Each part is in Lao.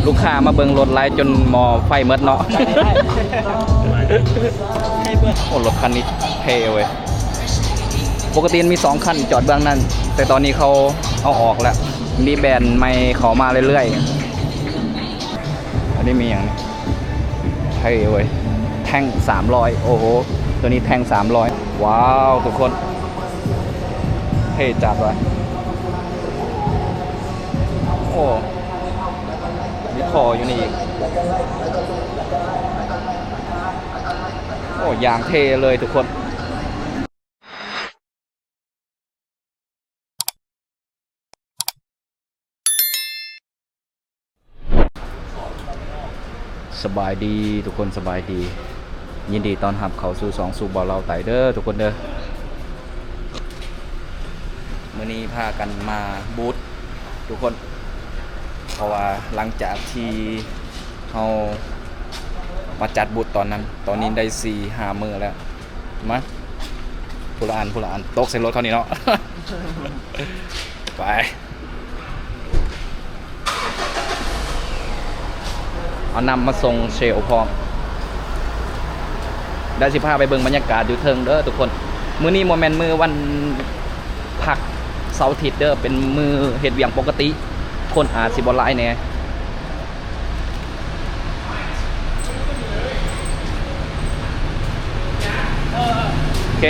ລູກຄ້າມາເບິ່ງລົດຫຼາຍຈົນໝໍ້ໄຟໝົດເນາະ. ໂອ້ ລົດຄັນນີ້ເທ່ເວີຍ. ປົກກະຕິມັນມີສອງຄັນຈອດເບື້ອງນັ້ນ ແຕ່ຕອນນີ້ເຂົາເອົາອອກແລ້ວ. ມີແບຣນໃໝ່ເຂົ້າມາເລື້ອຍໆ. ອັນນີ້ມີຫຍັງ? ເທ່ເວີຍ ແທັງສາມຮ້ອຍ. ໂອ້ໂຫ ຕົວນີ້ແທັງສາມຮ້ອຍ. ວ້າວ ທຸກຄົນ ເທ່ຈັດວ່າ. ໂອ້ ມີທໍ່ຢູ່ນີ້ອີກ. ໂອ້ ຢ່າງເທ່ເລີຍທຸກຄົນ. ສະບາຍດີທຸກຄົນ ສະບາຍດີ. ຍິນດີຕ້ອນຮັບເຂົ້າສູ່ຊ່ອງສູ່ບ່າວລາວໃຕ້ເດີທຸກຄົນເດີ. ມື້ນີ້ພາກັນມາບູດທຸກຄົນ ເພາະວ່າຫຼັງຈາກທີ່ເຮົາມາຈັດບູດຕອນນັ້ນ ຕອນນີ້ໄດ້ສີ່ຫ້າມື້ແລ້ວ. ມາ ຜູ້ລະອັນ ຜູ້ລະອັນ ຕົກໃສ່ລົດເຂົານີ້ເນາະ. ໄປ ເອົານ້ຳມາສົ່ງເຊວພ້ອມ. ດຽວຊິພາໄປເບິ່ງບັນຍາກາດຢູ່ເທິງເດີທຸກຄົນ. ມື້ນີ້ບໍ່ແມ່ນມື້ວັນພັກເສົາອາທິດເດີ ເປັນມື້ເຮັດວຽກປົກກະຕິ ຄົນອາດຊິບໍ່ຫຼາຍແດ່. ໂອເຄ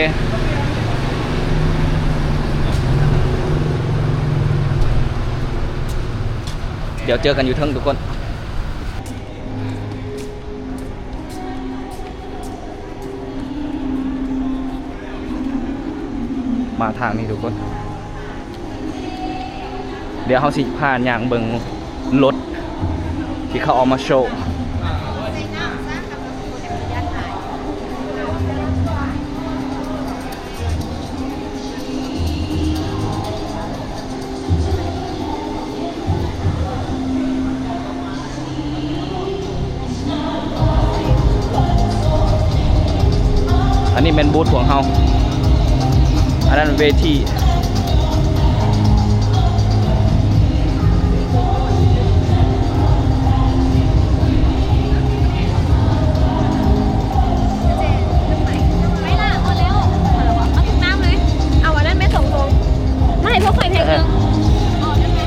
ດຽວເຈີກັນຢູ່ເທິງທຸກຄົນ. ມາທາງນີ້ທຸກຄົນ. ດຽວເຮົາຊິພາຍ່າງເບິ່ງລົດທີ່ເຂົາເອົາມາໂຊ. ອັນນີ້ແມ່ນບູດຂອງເຮົາ ອັນນັ້ນເວທີ. ໄປລະ ໝົດແລ້ວ ເອົາອັນນັ້ນໄປສົ່ງ ມາໃຫ້ພວກຂ້ອຍແພັກໜຶ່ງ. ເອີ ເອົາໄດ້ໄໝ?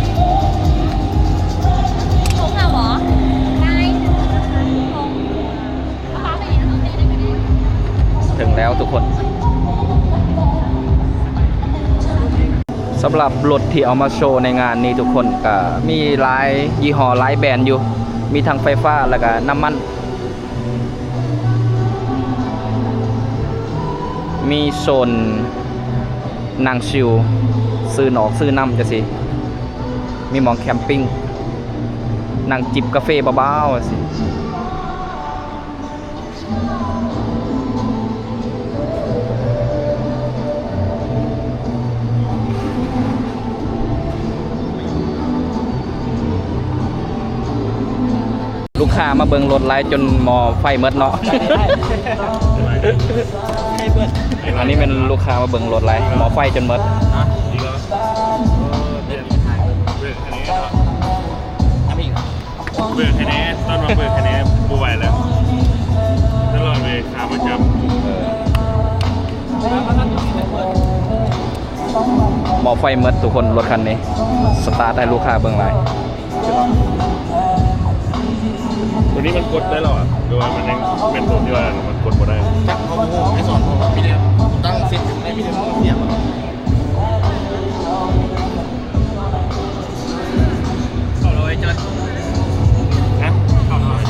ຖົງເອົາບໍ? ໄດ້. ເຖິງແລ້ວທຸກຄົນ. ສຳລັບລົດທີ່ເອົາມາໂຊໃນງານນີ້ທຸກຄົນ ກະມີຫຼາຍຍີ່ຫໍ້ຫຼາຍແບຣນຢູ່ ມີທັງໄຟຟ້າ ແລ້ວກະນ້ຳມັນ. ມີໂຊນນັ່ງຊິວ ຊື້ນອກຊື້ນຳຈັ່ງຊີ້ ມີໝ່ອງແຄມປິງ ນັ່ງຈິບກາເຟເບົາໆຈັ່ງຊີ້. ລູກຄ້າມາເບິ່ງລົດຫຼາຍຈົນໝໍ້ໄຟໝົດເນາະ. ອັນນີ້ແມ່ນລູກຄ້າມາເບິ່ງລົດຫຼາຍ ໝໍ້ໄຟຈົນໝົດ. ເບີກໃຫ້ແດ່ ຕອນວ່າເບີກໃຫ້ແດ່ ບໍ່ໄຫວແລ້ວ ຕະຫຼອດເລີຍ ຂາປະຈຳ. ເອີ ໝໍ້ໄຟໝົດທຸກຄົນ ລົດຄັນນີ້ ສະຕາດໃຫ້ລູກຄ້າເບິ່ງຫຼາຍ. ຕົວນີ້ມັນກົດໄດ້ແລ້ວຫວາ ຫຼືວ່າມັນຍັງເປັນຕົວທີ່ວ່າມັນກົດບໍ່ໄດ້? ຈັກ ເຮົາບໍ່ຮູ້ ໃຫ້ສອນເຂົາວ່າມີແນວຕັ້ງເຊັດຢູ່ໃນວິດີໂອເສຍ. ເຂົ້າແລ້ວໄອ້ຈັດ ຮະ? ເຂົ້າແລ້ວ ຮະ?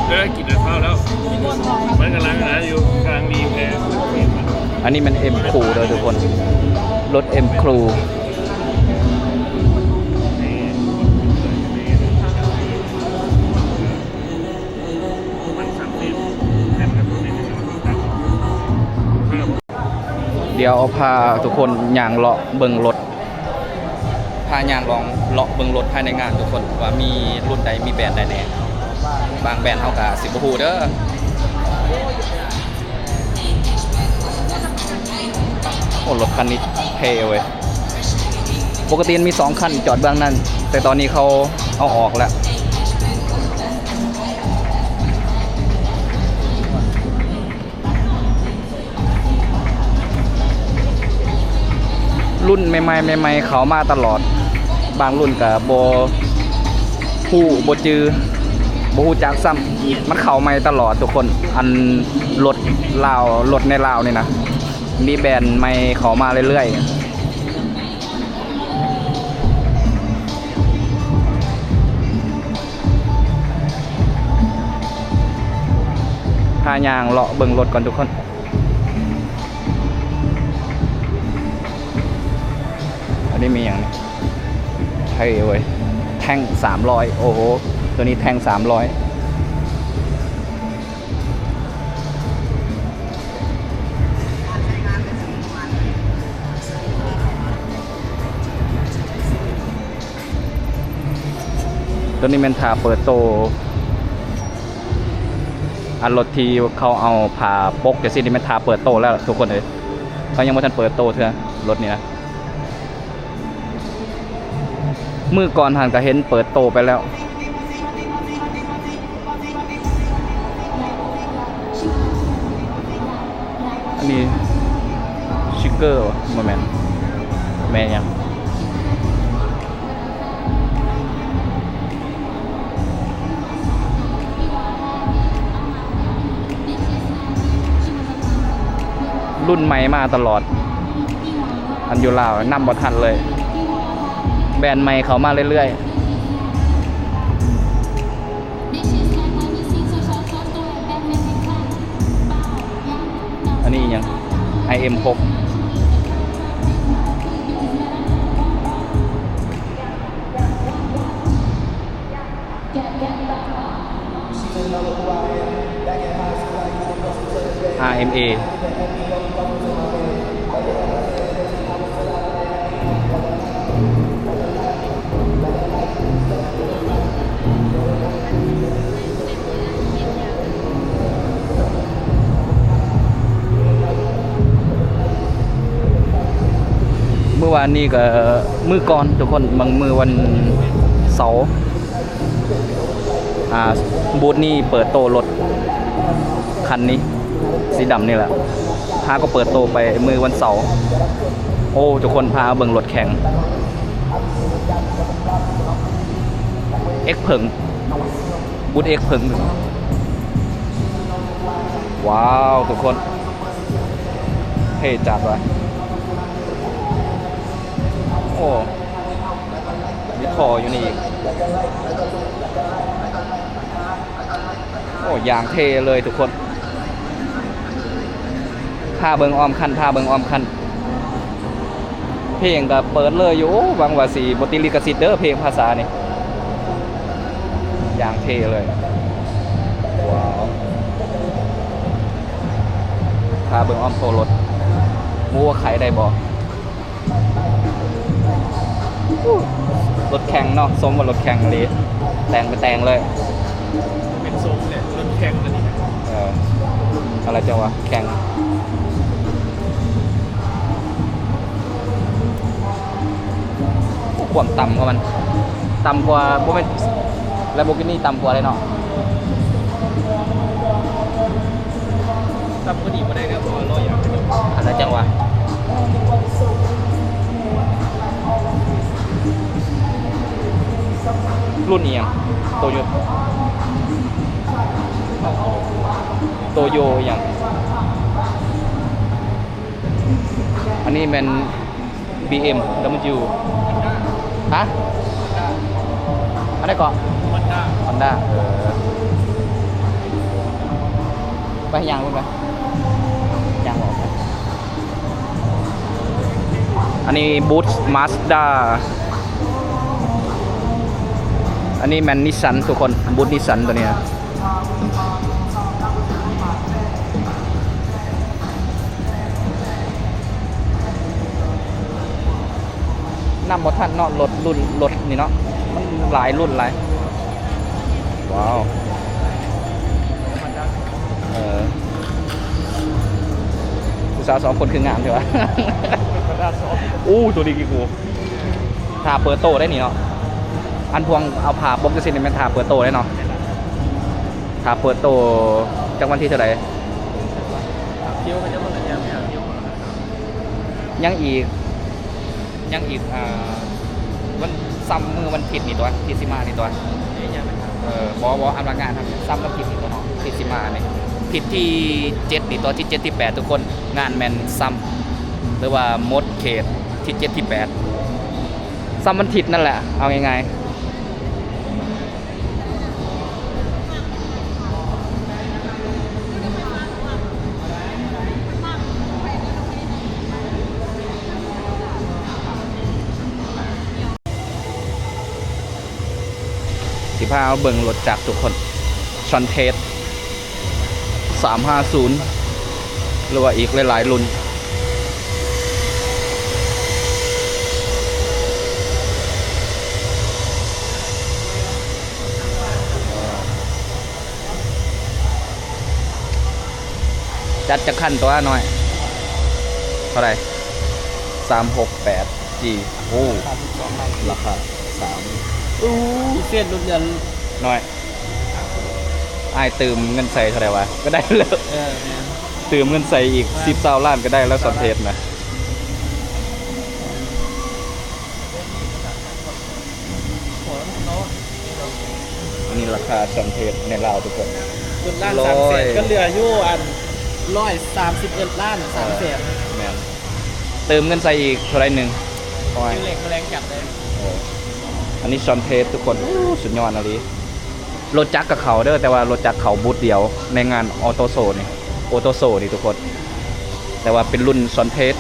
ເອີ ກິນແຕ່ເຊົ້າແລ້ວ ມັນກຳລັງອັນນັ້ນຢູ່ ກຳລັງຣີແພ. ອັນນີ້ແມ່ນເອັມຄູເດີທຸກຄົນ ລົດເອັມຄູ. ດຽວພາທຸກຄົນຍ່າງເລາະເບິ່ງລົດ ພາຍ່າງລອງເລາະເບິ່ງລົດພາຍໃນງານທຸກຄົນ ວ່າມີລຸ້ນໃດ ມີແບຣນໃດແດ່. ບາງແບຣນເຮົາກະຊິບໍ່ຮູ້ເດີ. ໂອ້ ລົດຄັນນີ້ເທ່ເວີຍ. ປົກກະຕິມັນມີສອງຄັນຈອດເບື້ອງນັ້ນ ແຕ່ຕອນນີ້ເຂົາເອົາອອກແລ້ວ. ລຸ້ນໃໝ່ໆ ໃໝ່ໆ ເຂົ້າມາຕະຫຼອດ. ບາງລຸ້ນກະບໍ່ຮູ້ ບໍ່ຈື່ ບໍ່ຮູ້ຈັກຊ້ຳ. ມັນເຂົ້າໃໝ່ຕະຫຼອດທຸກຄົນ. ອັນລົດລາວ ລົດໃນລາວນີ້ນະ ມີແບຣນໃໝ່ເຂົ້າມາເລື້ອຍໆ. ພາຍ່າງເລາະເບິ່ງລົດກ່ອນທຸກຄົນ. ອັນນີ້ມີຫຍັງນີ້? ເທ່ເວີຍ ແທັງສາມຮ້ອຍ. ໂອ້ໂຫ ໂຕນີ້ແທັງສາມຮ້ອຍ. ໂຕນີ້ແມ່ນຖ້າເປີດໂຕ. ອັນລົດທີ່ເຂົາເອົາຜ້າປົກຈັ່ງຊີ້ນີ້ແມ່ນຖ້າເປີດໂຕແລ້ວທຸກຄົນເອີຍ. ເຂົາຍັງບໍ່ທັນເປີດໂຕເທື່ອ ລົດນີ້ນະ. ມື້ກ່ອນຫັ້ນກະເຫັນເປີດໂຕໄປແລ້ວ. ອັນນີ້ Checker ບໍ່ແມ່ນ ແມ່ນຫຍັງ? ລຸ້ນໃໝ່ມາຕະຫຼອດ. ອັນຢູ່ລາວນຳບໍ່ທັນເລີຍ. ແບຣນໃໝ່ເຂົ້າມາເລື້ອຍໆ. ອັນນີ້ອີ່ຫຍັງ? ໄອເອັມຫົກ. ອາເອັມເອ. ມື້ວານນີ້ກະມື້ກ່ອນທຸກຄົນ ບາງມື້ວັນເສົາ. ອ່າ ບູດນີ້ເປີດໂຕລົດຄັນນີ້ ສີດຳນີ້ແຫຼະ. ຫາກໍເປີດໂຕໄປມື້ວັນເສົາ. ໂອ້ ທຸກຄົນ ພາເບິ່ງລົດແຂ່ງ ເອັກເຜິ້ງ ບູດເອັກເຜິ້ງ. ວ້າວ ທຸກຄົນ ເທ່ຈັດວ່າ. ໂອ້ ມີທໍ່ຢູ່ນີ້ອີກ. ໂອ້ ຢ່າງເທ່ເລີຍທຸກຄົນ. ພາເບິ່ງອ້ອມຄັນ ພາເບິ່ງອ້ອມຄັນ. ເພງກະເປີດເລີຍຢູ່. ໂອ້ ຫວັງວ່າຊິບໍ່ຕິດລິຂະສິດເດີ ເພງພາສານີ້. ຢ່າງເທ່ເລີຍ. ວ້າວ. ພາເບິ່ງອ້ອມໂຕລົດ. ບໍ່ຮູ້ວ່າໄຂໄດ້ບໍ່? ລົດແຂ່ງເນາະ ສົມວ່າລົດແຂ່ງອີ່ຫຼີ ແຕ່ງໄປແຕ່ງເລີຍ. ເປັນຊົງແຫຼະ ລົດແຂ່ງອັນນີ້. ເອີ ອະໄລຈັ່ງວ່າແຂ່ງ. ຄວາມຕ່ຳຂອງມັນ ຕ່ຳກວ່າ ບໍ່ແມ່ນ Lamborghini ຕ່ຳກວ່າເດ້ເນາະ. ຕ່ຳກວ່ານີ້ບໍ່ໄດ້ເດີ ເພາະວ່າລໍ້ຍາງ. ອັນນັ້ນຈັ່ງວ່າ ລຸ້ນອີ່ຫຍັງ? ໂຕໂຍ ໂຕໂຍອີ່ຫຍັງ? ອັນນີ້ແມ່ນ ບີເອັມດັບເບິນຢູ ຮະ? ອັນໃດເກາະ? ຮອນດ້າ ຮອນດ້າ ເອີ ໄປຍ່າງພຸ້ນໄປ ຍ່າງອອກໄປ. ອັນນີ້ບູດມາສດ້າ ອັນນີ້ແມ່ນນິສສັນທຸກຄົນ ບູດນິສສັນໂຕນີ້ນະ. ນຳບໍ່ທັນເນາະ ລົດລຸ້ນລົດນີ້ເນາະ ມັນຫຼາຍລຸ້ນຫຼາຍ. ວ້າວ ເອີ ຜູ້ສາວສອງຄົນຄືງາມແທ້ວະ. ໂອ້ ໂຕນີ້ກີ່ກູ ຖ້າເປີດໂຕໄດ້ນີ້ເນາະ ອັນພວງເອົາຜ້າປົກຈັ່ງຊີ້ນີ້ແມ່ນຖ້າເປີດໂຕໄດ້ເນາະ ຖ້າເປີດໂຕຈັກວັນທີເທົ່າໃດ? ຍັງອີກ ຍັງອີກ ອ່າ ວັນ ຊ່ຳມື້ວັນທິດນີ້ຕົວະ ທີ່ຊິມານີ້ຕົວະ. ເອີ ບໍ່ ບໍ່ ອັນວ່າງານຫັ້ນ ຊ່ຳວັນທິດນີ້ຕົວະເນາະ ທີ່ຊິມານີ້ ທິດທີເຈັດນີ້ຕົວະ ທີເຈັດ ທີແປດ ທຸກຄົນ. ງານແມ່ນຊ່ຳ ຫຼືວ່າໝົດເຂດທີເຈັດ ທີແປດ ຊ່ຳວັນທິດນັ້ນແຫຼະ ເອົາງ່າຍໆ. ຊິພາເອົາເບິ່ງລົດຈັກທຸກຄົນ ຊອນເທສ ສາມຫ້າສູນ ຫຼືວ່າອີກຫຼາຍໆລຸ້ນ. ຈັດຈັກຄັນຕົວະນ້ອຍ? ເທົ່າໃດ? ສາມຫົກແປດຈີ ໂອ້ ສາມສິບສອງ ລາຄາສາມ ໂອ້ ພິເສດຫຼຸດເດືອນນ້ອຍ. ອ້າຍຕື່ມເງິນໃສ່ເທົ່າໃດວະ ກໍໄດ້ແລ້ວ. ເອີ ແມ່ນ ຕື່ມເງິນໃສ່ອີກສິບ ຊາວລ້ານກໍໄດ້ແລ້ວ ຊອນເທສນະ. ອັນນີ້ລາຄາຊອນເທສໃນລາວທຸກຄົນ ເກືອບລ້ານສາມແສນ ກໍເຫຼືອຢູ່ອັນ ຮ້ອຍສາມສິບເອັດລ້ານສາມແສນ. ແມ່ນ ຕື່ມເງິນໃສ່ອີກເທົ່າໃດໜຶ່ງ? ໂອ້ຍ ເຫຼັກມາແລງຈັດເລີຍ. ໂອ້ ອັນນີ້ຊອນເທສທຸກຄົນ ໂອ້ ສຸດຍອດອີ່ຫຼີ. ລົດຈັກກໍເຂົ້າເດີ ແຕ່ວ່າລົດຈັກເຂົ້າບູດດຽວໃນງານອໍໂຕ້ໂຊນີ້ ໂອໂຕ້ໂຊນີ້ທຸກຄົນ ແຕ່ວ່າເປັນລຸ້ນຊອນເທສ.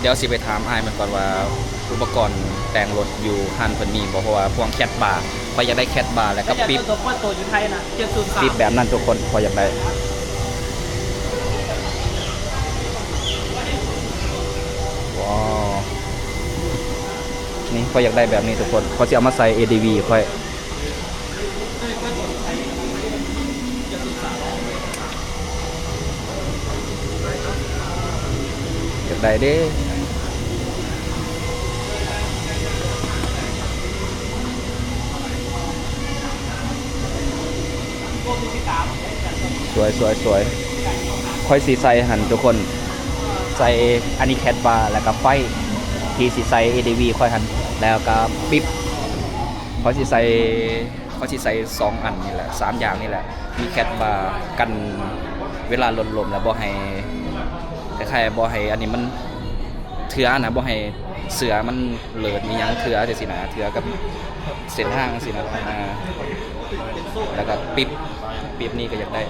ດຽວຊິໄປຖາມອ້າຍເພິ່ນກ່ອນວ່າ ອຸປະກອນແຕ່ງລົດຢູ່ຮ້ານເພິ່ນມີບໍ່ ເພາະວ່າພວກແຄັດບາ ຂ້ອຍຢາກໄດ້ແຄັດບາ ແລ້ວກໍປິບ ເປີດໂຕຢູ່ໄທນະ ເຈັດສູນສາມ ປິບແບບນັ້ນທຸກຄົນ ຂ້ອຍຢາກໄດ້. ວ້າວ ນີ້ຂ້ອຍຢາກໄດ້ແບບນີ້ທຸກຄົນ ຂ້ອຍຊິເອົາມາໃສ່ເອດີວີຂ້ອຍ. ຢາກໄດ້ເດ້ ສວຍໆໆ. ຂ້ອຍຊິໃສ່ຫັ້ນທຸກຄົນ ໃສ່ອັນນີ້ແຄັດບາ ແລ້ວກໍໄຟທີ່ຊິໃສ່ເອດີວີຂ້ອຍຫັ້ນ ແລ້ວກໍປິບ ຂ້ອຍຊິໃສ່ ຂ້ອຍຊິໃສ່ສອງອັນນີ້ແຫຼະ ສາມຢ່າງນີ້ແຫຼະ ມີແຄັດບາກັນເວລາລົດລົ້ມ ແລ້ວບໍ່ໃຫ້ ຄ້າຍໆ ບໍ່ໃຫ້ອັນນີ້ມັນ ເຖືອນະ ບໍ່ໃຫ້ເສືອມັນເລີດອີ່ຫຍັງ ເຖືອຈັ່ງຊີ້ນະ ເຖືອກັບເສັ້ນທາງຈັ່ງຊີ້ນະ. ອ່າ ແລ້ວກໍປິບ ປິບນີ້ກໍຢາກໄດ້.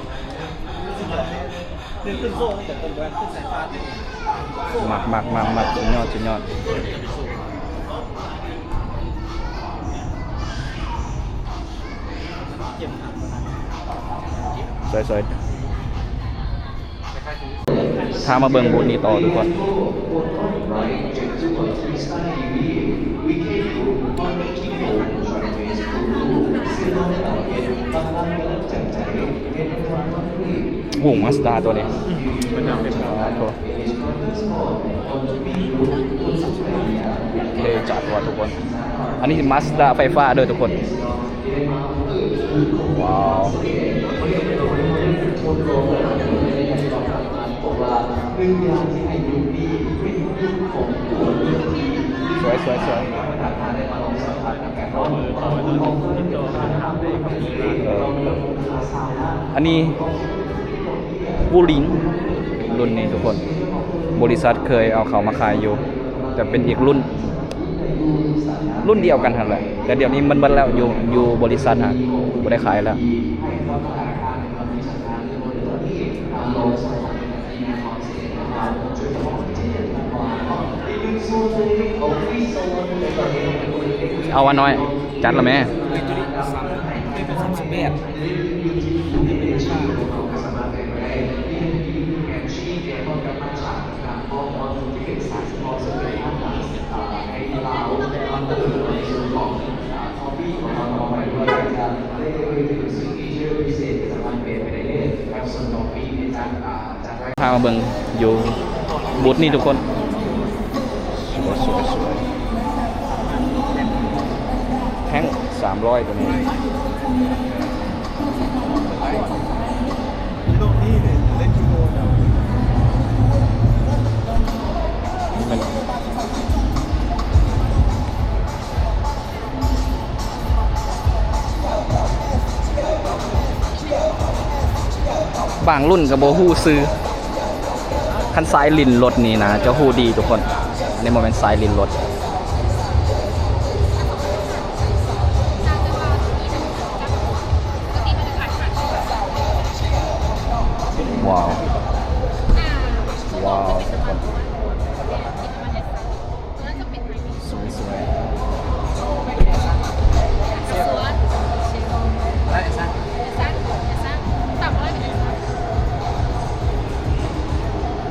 ມັກໆໆໆ ສຸດຍອດ ສຸດຍອດ ສວຍໆ. ພາມາເບິ່ງບູດນີ້ຕໍ່ທຸກຄົນ. ໂອ້ ມາສດ້າຕົວນີ້ ເທ່ຈັດວ່ະທຸກຄົນ. ອັນນີ້ມາສດ້າໄຟຟ້າເດີທຸກຄົນ. ວ້າວ ສວຍໆໆ. ເອີ ອັນນີ້ ບູລິງ ລຸ້ນນີ້ທຸກຄົນ ບໍລິສັດເຄີຍເອົາເຂົ້າມາຂາຍຢູ່ ແຕ່ເປັນອີກລຸ້ນ ລຸ້ນດຽວກັນຫັ້ນແຫຼະ ແຕ່ດຽວນີ້ມັນເບິດແລ້ວ ຢູ່ ຢູ່ບໍລິສັດຫັ້ນ ບໍ່ໄດ້ຂາຍແລ້ວ. ເອົາວ່ານ້ອຍ ຈັດລະແມ່. ພາມາເບິ່ງຢູ່ບູດນີ້ທຸກຄົນ ສວຍໆໆ ແທ້ງສາມຮ້ອຍຕົວນີ້. ບາງລຸ້ນກໍບໍ່ຮູ້ຊື່. ຄັນສາຍຫຼິ້ນລົດນີ້ນາຈະຮູ້ດີທຸກຄົນ. ອັນນີ້ບໍ່ແມ່ນສາຍຫຼິ້ນລົດ. ວ້າວ ວ້າວ ສວຍໆ.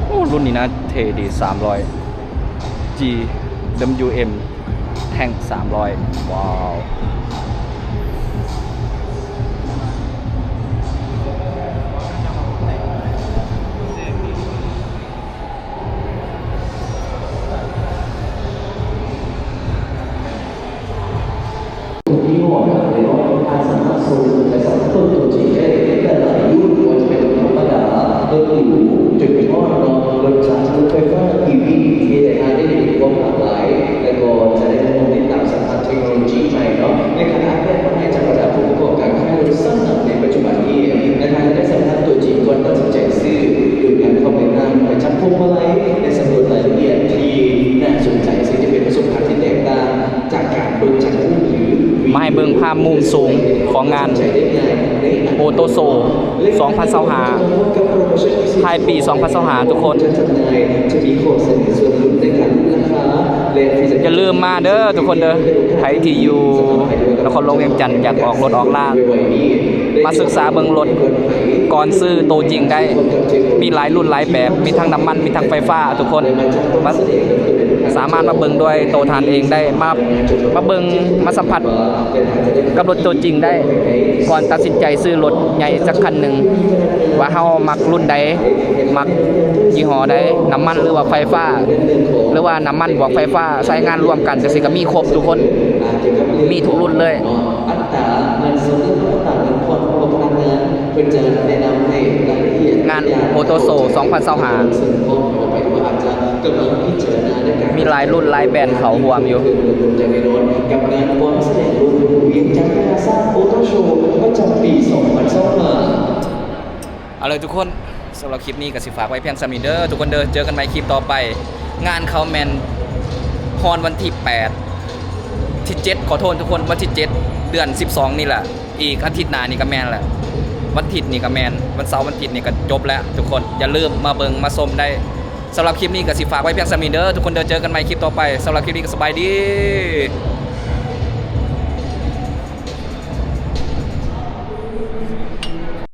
ໂອ້ ລຸ້ນນີ້ນາເທ່ດີ ສາມຮ້ອຍ ຈີ ດັບເບິນຢູ ເອັມ ແທັງ ສາມຮ້ອຍ. ວ້າວ. ທຸກຍີ່ຫໍ້ນະ ແນ່ນອນ ທ່ານສາມາດສົ່ງ ແລະ ສຳພັດຕົວຈິງໄດ້ຫຼາຍໆ ລຸ້ນ ບໍ່ວ່າຈະເປັນລົດທຳມະດາ, ລົດຫຼູ ຈົນໄປຮອດເນາະ ລົດຈັກ ລົດໄຟຟ້າ ອີວີ ທີ່ໃຫ້ທ່ານໄດ້ເຫັນຄວາມຫຼາກຫຼາຍ ແລະ ກໍຈະໄດ້ຮ່ວມຕິດຕາມສຳພັດເທັກໂນໂລຊີໃໝ່ເນາະ. ໃນຂະນະແບບໃໝ່ຈາກບັນດາຜູ້ປະກອບການຂາຍລົດຊັ້ນນຳໃນປັດຈຸບັນນີ້ ແລະ ທ່ານຈະໄດ້ສຳຜັດຕົວຈິງກ່ອນຕັດສິນໃຈຊື້ ໂດຍການເຂົ້າໄປນັ່ງ ໄປຈັບພວງມາໄລ ແລະ ສຳຫຼວດລາຍລະອຽດທີ່ໜ້າສົນໃຈ ເຊິ່ງຈະເປັນປະສົບການທີ່ແຕກຕ່າງຈາກການເບິ່ງຈາກຮູບ ຫຼື ມາໃຫ້ເບິ່ງພາບມຸມສູງຂອງງານໂອໂຕໂຊສອງພັນຊາວຫ້າ ທ້າຍປີສອງພັນຊາວຫ້າ ທຸກຄົນ. ຢ່າລືມມາເດີທຸກຄົນເດີ ໃຜທີ່ຢູ່ນະຄອນຫຼວງວຽງຈັນ ຢາກອອກລົດອອກລາ ມາສຶກສາເບິ່ງລົດກ່ອນຊື້ໂຕຈິງໄດ້. ມີຫຼາຍລຸ້ນຫຼາຍແບບ ມີທັງນ້ຳມັນ ມີທັງໄຟຟ້າ ທຸກຄົນ ມາ ສາມາດມາເບິ່ງດ້ວຍໂຕທ່ານເອງໄດ້ ມາ ມາເບິ່ງ ມາສຳຜັດກັບລົດໂຕຈິງໄດ້ ກ່ອນຕັດສິນໃຈຊື້ລົດໃຫຍ່ຈັກຄັນໜຶ່ງ ວ່າເຮົາມັກລຸ້ນໃດ ມັກຍີ່ຫໍ້ໃດ ນ້ຳມັນ ຫຼືວ່າໄຟຟ້າ ຫຼືວ່ານ້ຳມັນບວກໄຟຟ້າ ໃຊ້ງານຮ່ວມກັນ ຈັ່ງຊີ້ກໍມີຄົບທຸກຄົນ ມີທຸກລຸ້ນເລີຍ. ອັດຕາເງິນສົດ ແລະ ອັດຕາເງິນຜ່ອນ ພວກພະນັກງານເພິ່ນຈະແນະນຳໃຫ້ລາຍລະອຽດ ງານໂອໂຕໂຊສອງພັນຊາວຫ້າ ເຊິ່ງພ້ອມເຂົ້າໄປວ່າອາດຈະກຳລັງພິຈາລະນາໃນການ ມີຫຼາຍລຸ້ນຫຼາຍແບຣນເຂົ້າຮ່ວມຢູ່ ກັບງານກອງສະແດງລົດວຽງຈັນກາຊາໂອໂຕໂຊປະຈຳປີສອງພັນຊາວຫ້າ. ເອົາເລີຍທຸກຄົນ ສຳລັບຄລິບນີ້ກໍຊິຝາກໄວ້ພຽງສ່ຳນີ້ເດີທຸກຄົນເດີ ເຈີກັນໃໝ່ຄລິບຕໍ່ໄປ. ງານເຂົາແມ່ນຮອດວັນທີແປດ ທີເຈັດ ຂໍໂທດທຸກຄົນ ວັນທີເຈັດ ເດືອນສິບສອງນີ້ແຫຼະ ອີກອາທິດໜ້ານີ້ກໍແມ່ນແຫຼະ ວັນທິດນີ້ກໍແມ່ນ ວັນເສົາວັນທິດນີ້ກໍຈົບແລ້ວທຸກຄົນ. ຢ່າລືມມາເບິ່ງມາຊົມໄດ້. ສຳລັບຄລິບນີ້ກໍຊິຝາກໄວ້ພຽງສ່ຳນີ້ເດີທຸກຄົນເດີ ເຈີກັນໃໝ່ຄລິບຕໍ່ໄປ. ສຳລັບຄລິບນີ້ກໍສະບາຍດີ.